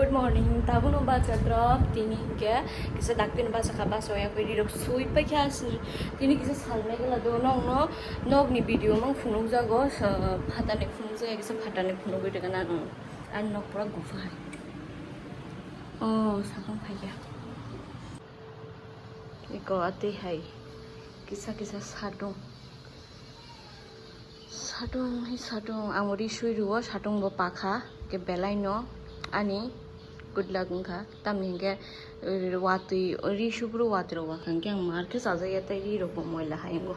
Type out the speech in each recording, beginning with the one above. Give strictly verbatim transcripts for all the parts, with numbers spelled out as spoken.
Good morning, tabukno bacha drop, tini hinkhe kisa dakti no bacha kha, bacha ya koi rirok sui paikha, tini kisa salnai gala do, nokno nokni video mang phunuk jago, phatani phunuk jaya kisa phatani phunuk gwi tongkha na, ang nok pura gupha hai. Oh, sakang phaikha. Iko atwi hai kisa kisa satung. Satung hai satung, ang ri sui rwo, satung bo pakha, ke belai no ani good luck wngkha. Tamni hinkhe, eh, watwi, ri subru watwi rok wakha hinkhe ang mar khe chajak ya, tei ri rok bo moila hai wngo.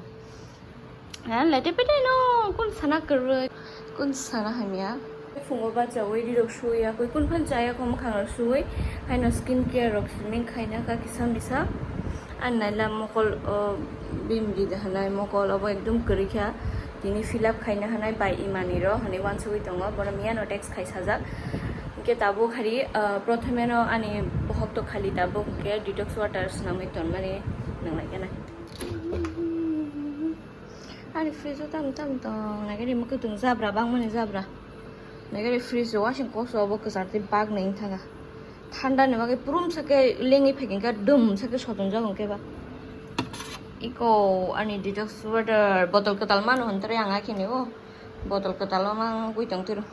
Ha, lete pete no, kun sana kwrwi, kun sana hamya. Phungo bachawi ri rok sui ya, koi kun phan chaya kho mwkhang rok sui, haino skin care rok swimming khaina kha kisa misa. Ang naila mokol, o, bimdi de hanai mokol obo ekdum kwrwi kha. Tini fill up khaina hanai bai imani ro, hanai wansugwi tongo, bono miya no text khai sajak. Hinkhe tabuk hari, ah, prothome no ani bohok to khali tabuk hinkhe detox water swnamwi tonmani nanglaikha na. Ani fridge o tam tam tong, nagari mwkhwtwng jabra, bangmani jabra. Nagari fridge o wasing koso obo kwchar tei bak nai wngthanga. Thanda ni bagwi purum sa khe lengwi phaikhe dum sa khe sotonjak hwnkhe ba. Iko ani detox water bottle kwtal mano hwn tei ang akhini o bottle kwtal o mangwi tong tiro.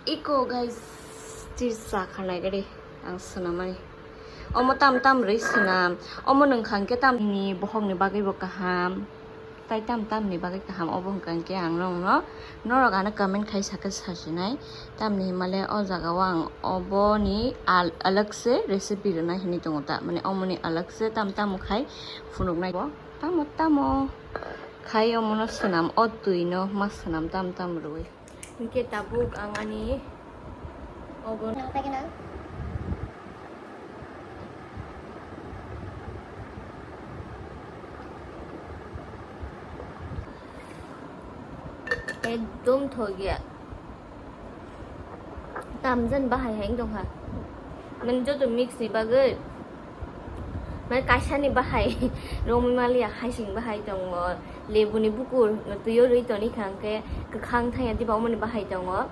Iko guys, tir sa khanai gari ang swnamani. Omo tam tam rwi swnam. Omo nungkha hwnkhe tamni bohokni bagwibo kaham. Tai tam tamni bagwi kaham obo hwnkha hwnkhe ang nokno, norok ano comment khai sakhe sasinai. Tamni himale o jaga o ang oboni al-, alak se recipe rwnai hinwi tongo ta. Mane omoni alak se tam tamo khai phunuknai bo. Tamo tamo khai omono swnam o twi no ma swnam tam tam rwi. Hinkhe tabuk ang ani obo ekdom thok ya. Tamjani bahai hai wng tongkha. Mane joto mix ni bagwi, mane kaisa ni bahai romwi maliya, haising bahai tongo, lebu ni bukur twi o rwi toni kha, hwnkhe kwkhang thangya diba omoni bahai tongo,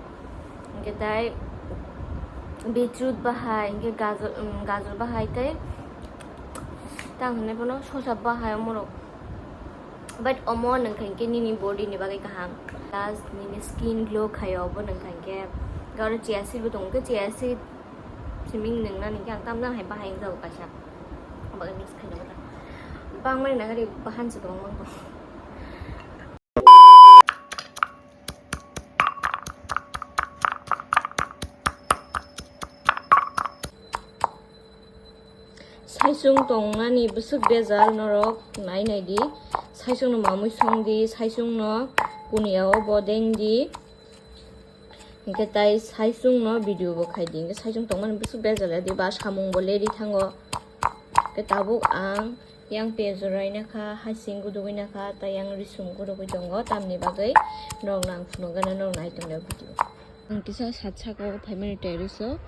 hwnkhe tai beetroot bahai, hwnkhe gajor, um, gajor bahai tei tang hinwi bono sosa bahai omorok. But omo nungkha hinkhe nini body ni bagwi kaham, plus nini skin glow khaio obo nungkha hinkhe. Aro chia seed bo tongo, khe chia seed simi nungnani khe ang tamjani hai bahai wngjago kaisa. Bagwi mix khaina bwtha. Bangmani nagari bahan se kwbangma wng tongo. Saisung tongnani bwswk bejal norok nai nai di. Saisung no mamui song di, saisung no kuniya o bodeng di. Hinkhe tai saisung no video bo khai di. Hinkhe saisung tongmani bwswk bejal ya di ba samung bo leri thango. Hinkhe tabuk ang yang pejo raina kha, hasing gudugwi na kha, tai yang risung gudugwi tongo, tamni bagwi norok nang phunukgana norok nai tongna video. Ang kisa sat saka o phaimani terrace o.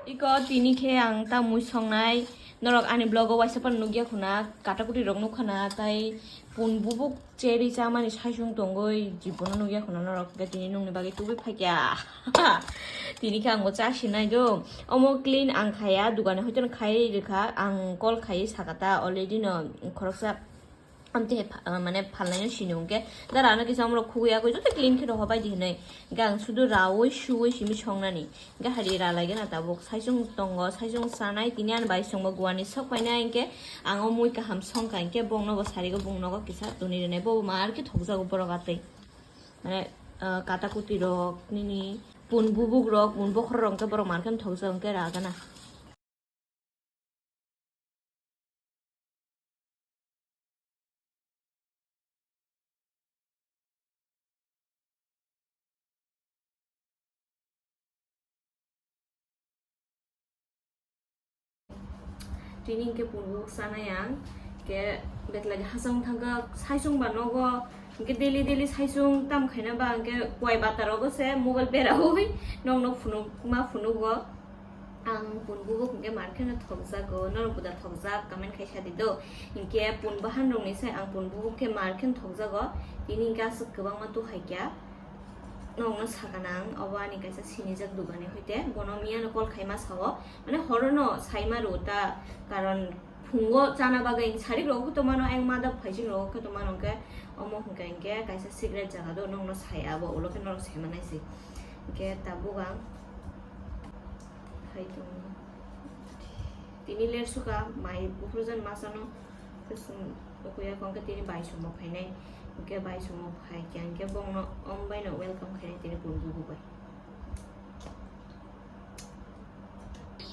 Iko tini khe ang tamui songnai, norok ani vlog o waisa phano nukya khuna, katakuti rok nukha na, tai pun bubuk cherry chamani saisung tongwi jibono nukya khuna norok, hwnkhe tini nungni bagwi tubui phaikya. Tini khe ang bo chasinai do, omo clean ang khaya, dukani hoito no khai rwkha, ang call khai sakha ta already no khoroksa. Amtwi hai pha-, ah, mane phalnaino sini hwnkhe, dara ano kisa omorok khugui agui joto clean khe rohor bai di hinwi. Hwnkhe ang sudu raui suui simi songnani. Hwnkhe hari ralaigena tabuk. Saisung tongo, saisung sanai, tini ani bai songbo guani sok painai hwnkhe ang o mui kaham songkha hwnkhe bongno bo sarigo, bong nogo kisa tuni rwnai. Bobo mar khe thokjago borok atwi. Mane, ah, kata kuti rok, nini pun bubuk rok, pun bokhor rok hwnkhe borok mar khe thokjago hwnkhe ragana. Tini hwnkhe punguk sanai ang, hwnkhe betlagi hachang thangkha, saisung ba nogo, hwnkhe daily daily saisung tam khaina ba, hwnkhe kuai bata rogo se mobile beraui nokno phunuk ma phunugo. Ang pun bubuk hwnkhe mar kheno thokjago, norok bo da thokjak, comment khai sa di do. Hinkhe pun bahan rokni sai ang pun bubuk khe mar kheno thokjago, tini hinkhe aswk kwbangma tuhai kya. Nokno sakana ang, obo ani kaisa sinijak dugani hoite, bono miyano call khaima sao, mane horono saima rw ta, karon phungo chana bagwi sarik rogo khe tomano, ayang madap phaising rogo khe tomano, hwnkhe omo hwnkhe hinkhe kaisa secret jaga do, nokno sai abo ulo khe norok sai manai se. Hinkhe tabuk ang khai tongo. Tini ler suka mai buphuru jan masano, tei chwng ukuya kongkhe tini bai sumo phainai. Hinkhe bai sumo phai khe hinkhe bongno om baino welcome khainai tini pun bubu bai.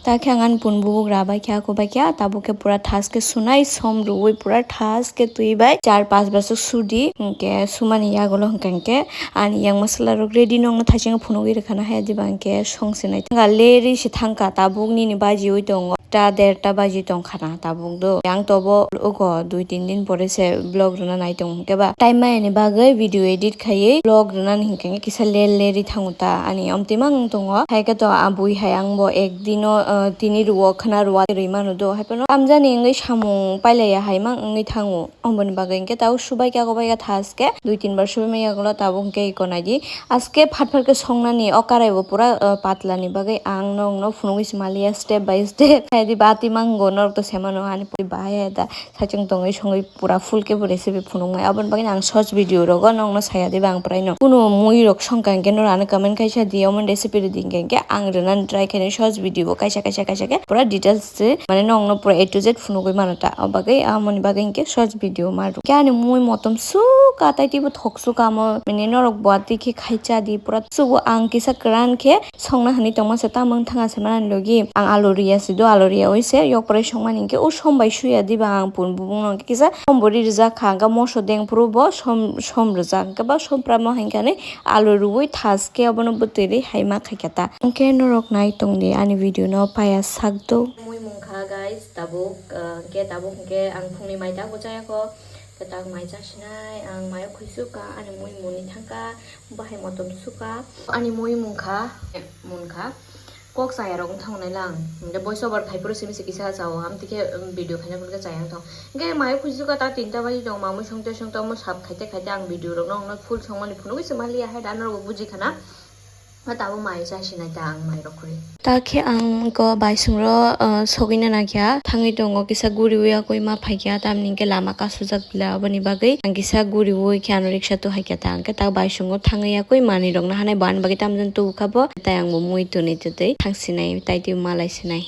Ta khe ang ani pun bubuk rabai khe, ako bai khe, tabuk khe pura thas khe sunai, som rwui pura thas khe twi bai char pas bar suk sudi. Hinkhe sumani yagulo hwnkha hinkhe ani yang masala rok ready nokno thaiching phunugwi rwkhana haya diba hinkhe song se nai thangkha, leri se thangkha, tabuk nini bajiui tongo, ta derta baji tongkhana tabuk do. Ang tobo uko dui tin din pore se vlog rwna nai tongo hinkhe ba time maya ni bagwi video edit khaiwi vlog rwnani hinkhe kisa ler leri thango ta ani omtwi mang tongo. Hai khe to abui hai ang bo ek dino, ah, tini rwo khwna rwa rwi mano do. Hai phano tamjani wngwi samung pailaiya hai mang wngwi thango. Oboni bagwi hinkhe tabuk subai khe, ako bai khe thaske dui tin bar subai maya ulo tabuk hinkhe iko nai di. Aske phat phat khe songnani o karai bo pura, ah, patla ni bagwi ang nokno phunugwi se maliya step by step. Hai di bati mango norok to se mano ani puri bahai hai da. Saichung tongwi songwi pura full khe bo recipe phunuknai. Aboni bagwino ang shorts video rogo nokno saya diba ang puraino. Kuno mui rok songkha hinkhe norok ano comment kaisa di, omo recipe rwdi hinkhe, hinkhe ang rwnani try khainai shorts video bo kaisa, kaisa, kaisa khe pura details se mane nokno pura A to Z phunugwi mano ta. O bagwi amoni bagwi hinkhe shorts video ma rw. Khe ani mui motom sukha, tai teibo thok sukha mo, mane norok bo twi khe khai cha di pura sugo ang kisa kwran khe. Songna hwnwi tongma se tamo wng thanga se manani logi ang alu riya se do, alu riyaui se yok pore songmani hinkhe o som bai suya diba ang pun bubung no kisa som bo ri rijak kha, hwnkhe moso deng phuru bo som, som rijak, hwnkhe ba som pramo hinkhe ani alu rwui thas khe obono bwtwi ri hai ma khaikha ta. Hwnkhe norok nai tongdi ani video no paya sak do. Mui mungkha guys tabuk, ah, hwnkhe tabuk hwnkhe ang phungni mai tabuk chayakho, khe tabuk mai chasinai ang mayo khuisukha ani mui muni thangkha. Bahai motom suka. Ani mui mungkha, mungkha. Kok chaya rok wngthang nai lang. Hingke voice over khai puro simi se kisa chao. Am tike, um, video khaina phunukhe chaya wngthang. Hingke mayo khuisuka ta tinta baji tong, mamui songte songte omo sap khaite khaite ang video rok nong full songmani phunugwi se maliya hai da norok buji khana. Ma tabo mai chasi nai ta ang mai rok khuri. Ta khe ang ko baisung ro, uh, sogwi na nakya thangwi tongo kisa guri uya koi ma phaikya tamni hingke lama kasujak. Aboni bagwi ang kisa guriui khe ano riksa tuhaikha ta, hwnkhe ta baisungo thangwi yakwi manwirokno hanai bo ani bagwi tamjani tubukha bo, tai ang bo mui twnwi twtwi thangsinai tai twi malai sinai.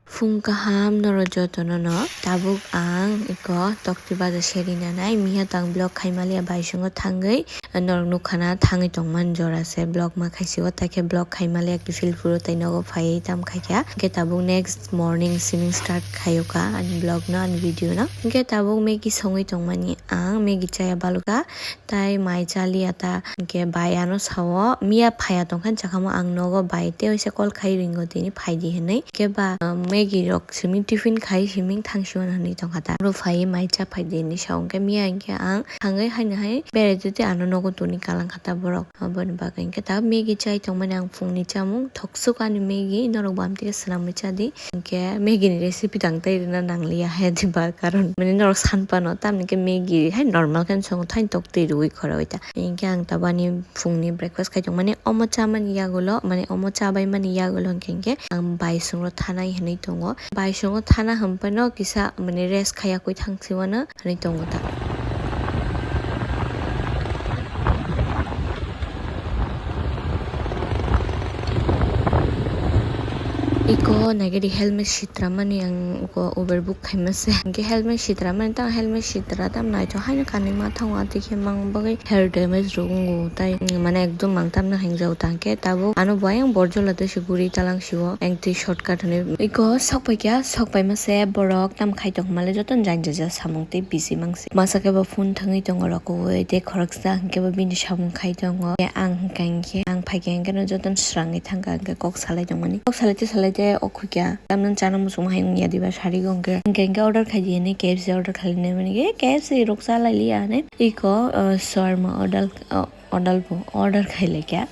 Phung kaham norok jotono no tabuk ang eko tokti baja seri nanai miya tang vlog khai maliya baisungo thangwi. Norok nukha na thangwi tongmani jora se vlog ma khaisio, tai khe vlog khai maliya kiphil phuru tei nogo phaiwi tam khaikha. Hwnkhe tabuk next morning swimming start khaio ka ani vlog no, ani video no. Hwnkhe tabuk Maggie songwi tongmani ang, Maggie chaya balukha, tai mai chaliya ta. Hwnkhe bai ano sao miya phaiya tongkha, chakamo ang nogo bai tei waisa call khai ringo tini phaidi hinwi. Hwnkhe ba, ah, Maggie rok simi tiffin khai simi thangsiwan hinwi tongkha ta. Oro phaiwi mai cha phaidi hinwi sao, hwnkhe miya hwnkhe ang thangwi haino hai berai twi twi ano nogo toni kalang kha ta borok. Aboni bagwi hwnkhe ta Maggie chai tongmani ang phungni chamung, thok sukha ni Maggie, norok bo amtwi khe swnamwi cha di. Hwnkhe Maggie ni recipe tang tei rwna nangliya hai diba, karon mane norok san phano, tamni khe Maggie hai normal khe songo, thaini tok twi rwui khoroi ta. Hwnkhe ang tabuk ani phungni breakfast khai tongmani, omo chamani yagulo, mane omo chabaimani yagulo hwnkhe hwnkhe ang baisungo thanai hinwi tongo. Baisungo thana hwnphano kisa mane rest khaiya kwi thangsiwano. Hinwi tongo ta. Iko naigadi helmet sitramani ang uko Uber book khaima se. Hwnkhe helmet sitramani tamo helmet sitra tam naithok haino kanwi ma thango, atwi khe mang bagwi hair damage rok wngo tai, mane ekdom mang tamno hingjao tangkhe tabuk ano bo ayang borjola tei se guri talang sio, ang twi shortcut hinwi iko sok paikha, sok paima se borok tam khai tongmale jotono jang jaja samung tei busy mangse. Masa khe bo phone thangwi tongo rokowoi tei khoroksa hwnkhe bo bini samung khai tongo. Ang hwnkha hwnkhe ang phaikha hwnkhe no jotono swrangwi thangkha hwnkhe kok salai tongmani. Kok salai tei salai tei o khukya tamno chana muchungma hai wngya diba sari o hwnkhe. Hwnkhe hwnkhe order khai di hinwi K F C order khailai nai mani khe K F C rok chalai liya hinwi iko, o, shawarma order, o, Odal bo order khai laikha.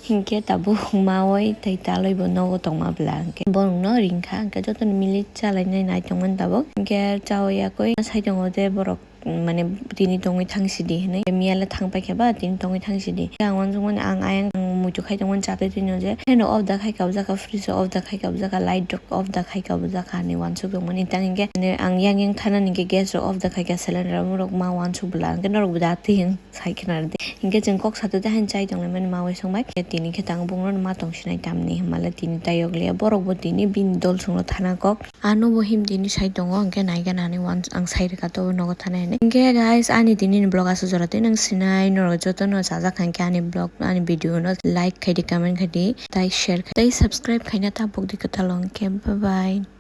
Hinkhe tabuk mawai tei taloi bo nogo tongma bwla hinkhe borokno ringkha, hinkhe jotono milik chalainai naitongmani tabuk. Hinkhe chawi yakwi saitongo je borok, mane, tini tongwi thangsidi hinwi. Miyale thang paikha ba, tini tongwi thangsidi. Ang uansukmani ang ayang ang muitu khai tongmani chatwi twino je. Fan off da khai kabjaka, fridge off da khai kabjaka, light rok off da khai kabjaka hinwi uansuk tongmani. Tang hinkhe ang yang yang thanani hinkhe gas rok off da khaikha, cylinder rok ma uansuk bwla hinkhe norok bo da twi hwn. Sai khna rwdi. Hinkhe chwng kok sato de haino chai tonglaimani mawai songbai. Tini khe tang bungno ma tongsinai tamni hwnmale tini tai yokliya. Borok bo tini bini dol songno thana kok. Ano bo him tini sai tongo, hinkhe naikha nani uan-, ang sai rwkha to nogo thana hinwi. Hinkhe guys, ani tini ni vlog aswk jora twi nang sinai, norok jotono chajak kha hinkhe ani vlog, ani video no like khaidi, comment khaidi, tei share khai, tei subscribe khaina ta pokdi kwtal o hinkhe. Bye bye.